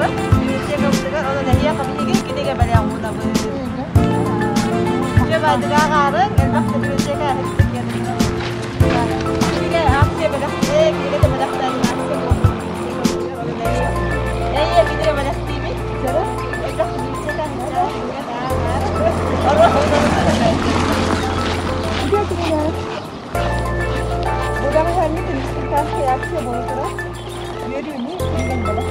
турар библиотекабытыгар онон эһиэхэ биһиги кинигэ бэлэх уунабыт. Үчүгэй ааҕаарыҥ, элбэх библиотека Кинигэ акция бэлэхтээ, кинигэ да бэлэхтээбит акция буолбут. Эйэ кинигэ бэлэхтиибит. Элбэх библиотека Бу акция буола турар. Үөрүүнү кинигэн бэлэх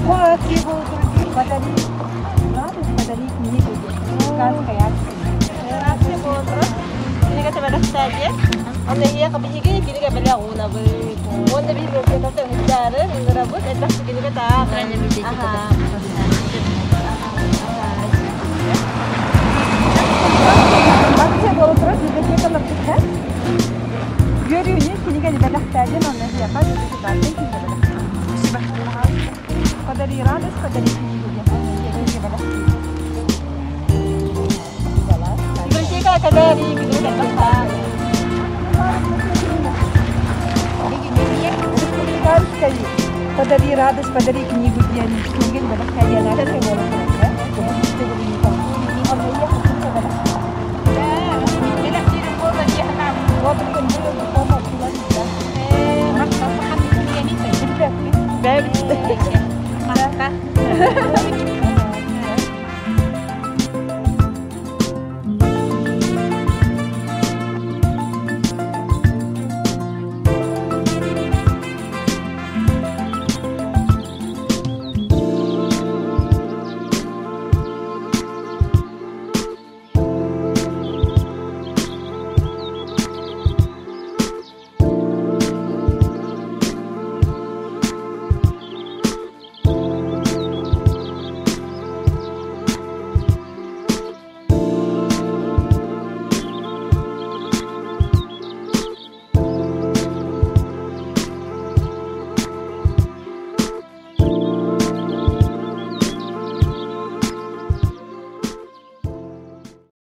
Бу акция буола турар подари радость подари книгу сказка акция. Акция буола турар. Кинигэ бэлэхтээбиэ. Онно эһиэхэ биһиги кинигэ бэлэх уунабыт. Уонна биһиги библиотеката ыһыктаары ыҥырабыт. Элбэх кинигэ таах. Аха. Акция буола турар библиотекаларбытыгар үөрүүнү кинигэни бэлэхтээдин онно эһиэхэ библиотекартан кинигэ бэлэхтиибит. Подари радость, подари книгу диэн кинигэ бэлэхтиибит. Библиотека кэлээри кинигэ элбэх Республиканскай «Подари радость, подари книгу» диэн кинигэни бэлэхтээдин акция буола турар.